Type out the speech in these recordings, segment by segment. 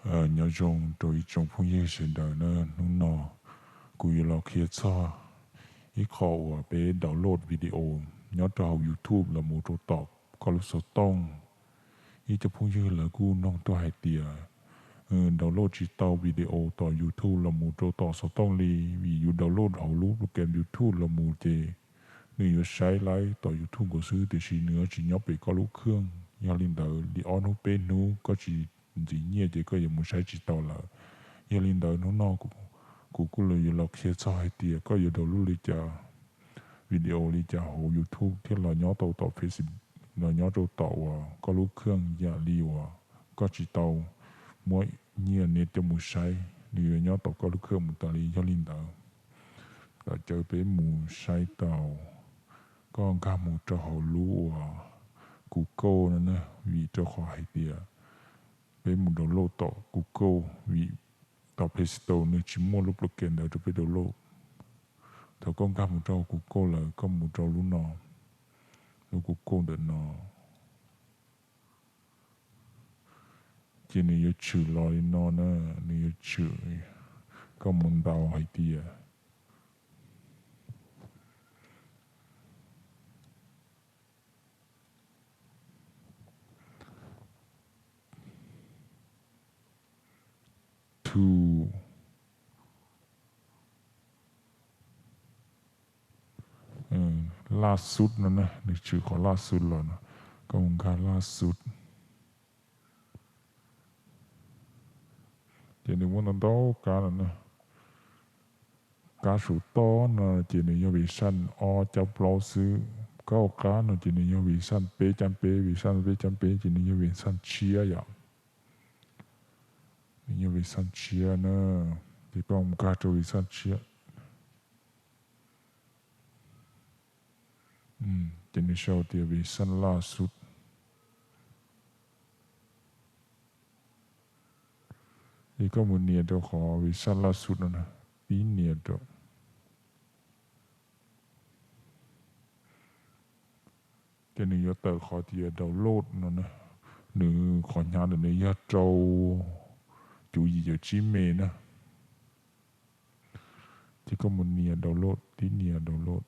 Nyob zoo rau ib tsoom phooj ywg sawv daws na, hnub no kuv yuav los qhia txog ib qho uas peb download video nyob rau hauv YouTube los mus rau tom koj lub xov tooj. Ib co phooj ywg lawv kuj noog tuaj hais tias download tsis tau video tom YouTube los mus rau tom xov tooj li, vim yus download hauv lub program YouTube los mus ces nws yuav saib laib tom YouTube nkaus xwb, tiam sis nws yuav tsis nyob pem koj lub khej. Yog li ntawd li ob hnub peb hnub koj tsis ntxiv nyiaj ces koj yuav mus saib tsis tau lawm. Yog li ntawd hnub no kuv kuj yuav los qhia txog hais tias koj yuav download li cas, video li cas hauv YouTube thiaj los nyob tau tom Facebook, los nyob rau tom uas koj lub khej yam li uas koj tsis tau muab nyiaj nias coj mus saib, nws yuav nyob tom koj lub khej mus tas li. Yog li ntawd lawm caw peb mus saib tau. Koj nkag mus rau hauv lub uas Google no na, vim rau qhov hais tias peb mus download tom Google, vim tom Play Store nws tsis muaj lub program ntawd rau peb download. Thaum koj nkag mus rau Google lawm koj mus rau lub no, lub Google ntawm no, ces nws yuav tshwm los li no na, nws yuav tshwm, koj mus ntaus hais tias to laj xub no na, nws tshwm qhov laj xub los no, koj mus nkag laj xub. Ces nws muaj ntau ntau kab no na. Kab saum toj no ces nws yog version ob cab plaub xwb, kab hauv qab no ces nws yog version peb cab peb, version peb cab peb ces nws yog version tshiab yom. Nws yog version tshiab na, ces koj mus nkag rau version tshiab. Ces nws sau tias version laj xub. Ces koj mus nias rau qhov version laj xub no na, tib nias rau. Ces nws yuav tawm qhov tias download no na, nws qhov hnyav ntawm nws yog rau cuv yim caum tsib me na. Ces koj mus nias download, tib nias download.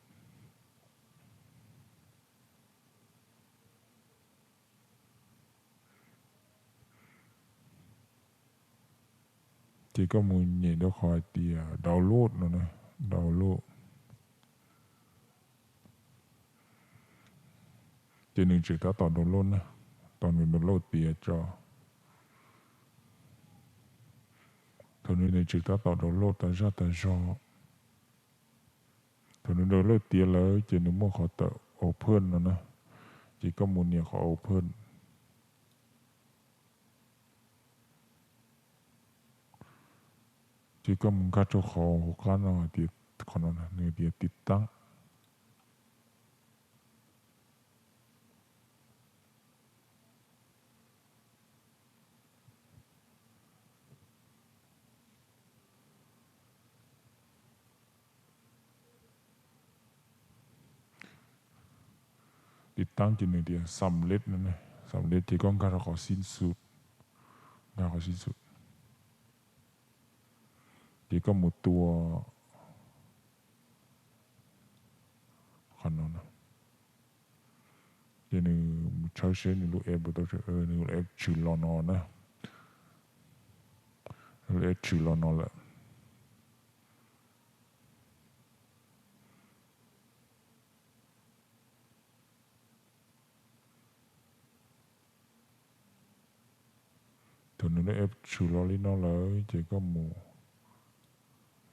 Ces koj mus nyem rau qhov hais tias download no na, download. Ces nws tseem tab tom download na, tos nws download tiav tso. Thaum nws, nws tseem tab tom download tas zaj tas zog. Thaum nws download tiav lawm ces nws muaj qhov tawm open no na, ces koj mus nias qhov open. Ces koj mus nkag rau qhov hauv qab no hais tias, qhov no nws tias tiv taab. Tiv taab ces nws tias xam lej no, xam lej ces koj nkag rau qhov xib xus, nkag qhov xib xus. Ces koj mus tua qhov no, ces nws mus tshawb seb nws lub app tau, nws lub app tshwm los no na, lub app tshwm los no lawm. Thaum nws lub app tshwm los li no lawm ces koj mus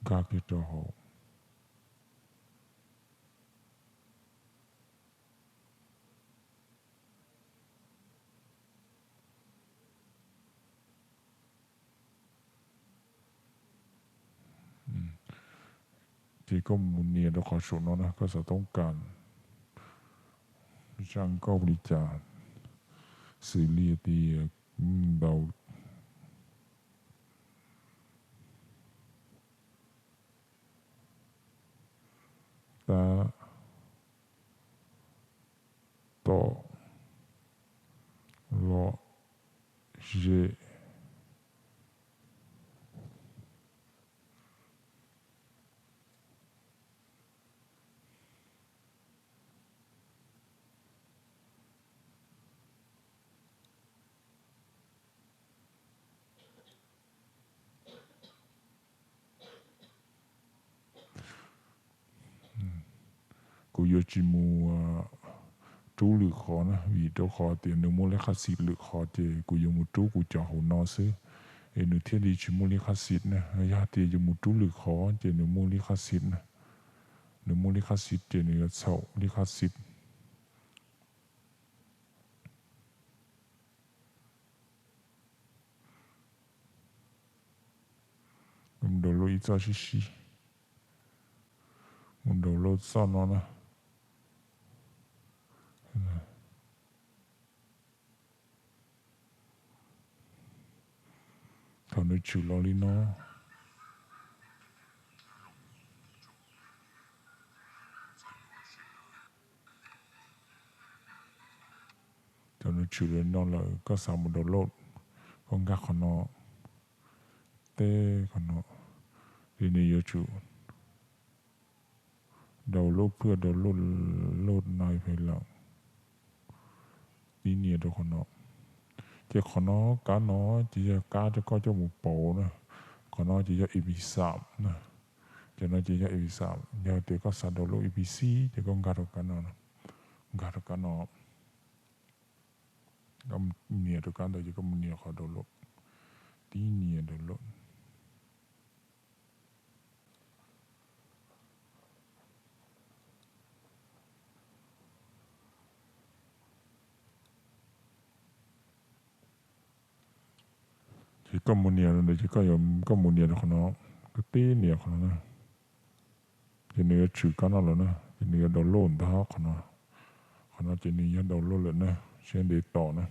nkag kiag rau hauv. Ces koj mus nias rau qhov saum no na, koj xav toob kas zaj nkauj li cas, xws li tias ntaus tab tom los ze yuav tsis mus rub lwm qhov na, vim rau qhov tias nws muaj lij khaj xim lwm qhov ces kuv yuav mus rub kuv cov hauv no xwb, es nws thiaj li tsis muaj lij khaj xim na. Yog tias yus mus rub lwm qhov ces nws muaj lij khaj xim na. Nws muaj lij khaj xim ces nws yuav txhaum lij khaj xim. Mus download ib txoj sib sib, mus download txoj no na. Thaum nws tshwm los li no, thaum nws tshwm los li no lawm koj xav mus download, koj nkag qhov no, teb qhov no, li nws yuav tsum download phwj download, load nai phe lawm, tib nias rau qhov no. Ces qhov no kab no ces yog kab rau koj coj mus pauv na. Qhov no ces yog ib pis xam na. Cov no ces yog ib pis xam, yog tias koj xav download ib pis xib ces koj nkag rau kab no, nkag rau kab no, nias rau kab ntawd ces koj mus nias qhov download, tib nias download. Ces koj mus nias ntawd ces koj, koj mus nias rau qhov no, koj tib nias qhov no na, ces nws yuav tshwm kab no lawm na, ces nws yuav download ntag qhov no. Qhov no ces nws yog download lawm na, siab ntev tos na.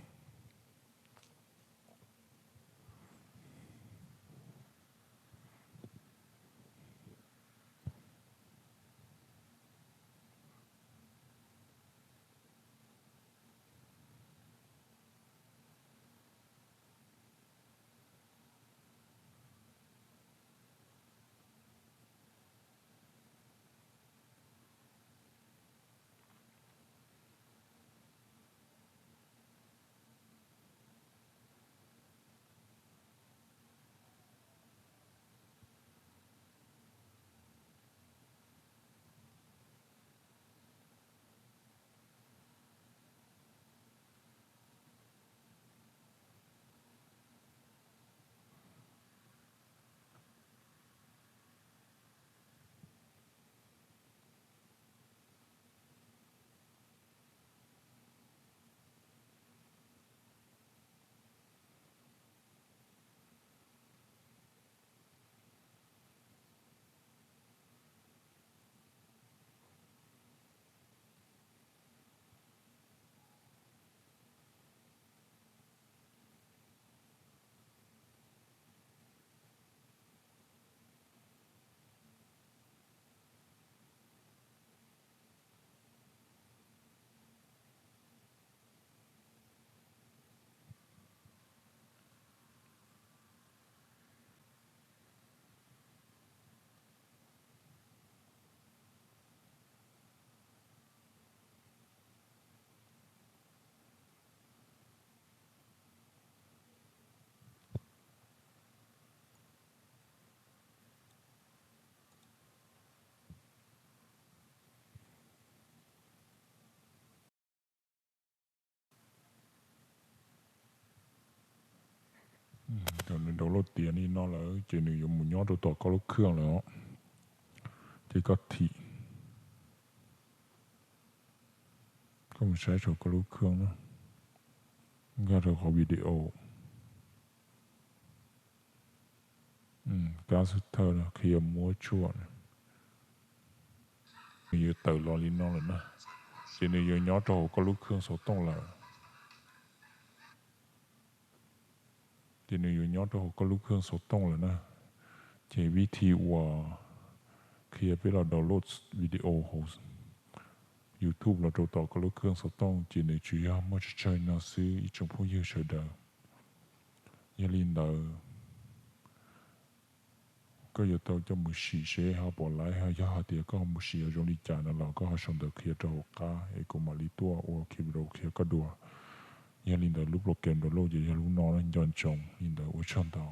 Thaum nws download tiav li no lawm ces nws yuav mus nyob rau tom koj lub khwj lawm os. Ces koj thim, koj mus saib saum koj lub khwj na, nkag rau qhov video. Kab xub thawj qhia muab tshuaj, nws yuav tawm los li no lawm na, ces nws yuav nyob rau hauv koj lub khwj xov tooj lawm. Ces nws yuav nyob rau hauv koj lub khwj xov tooj lawm na. Ces vib thi uas qhia peb los download video hauv YouTube los rau tom koj lub khwj xov tooj ces nws tsuas yog muaj tsawg tsawg no xwb ib tsoom phooj ywg sawv daws. Yog li ntawd, koj yuav tau coj mus sim seb ho pom laiv, yog hais tias koj ho mus sim zoo li cas no los koj ho sau ntawv qhia rau hauv qab es kuv mam li tuaj ua video qhia koj dua. Yog li ntawd lub program download ces yog lub no na, nco ntsoov li ntawd, ua tsaug ntau.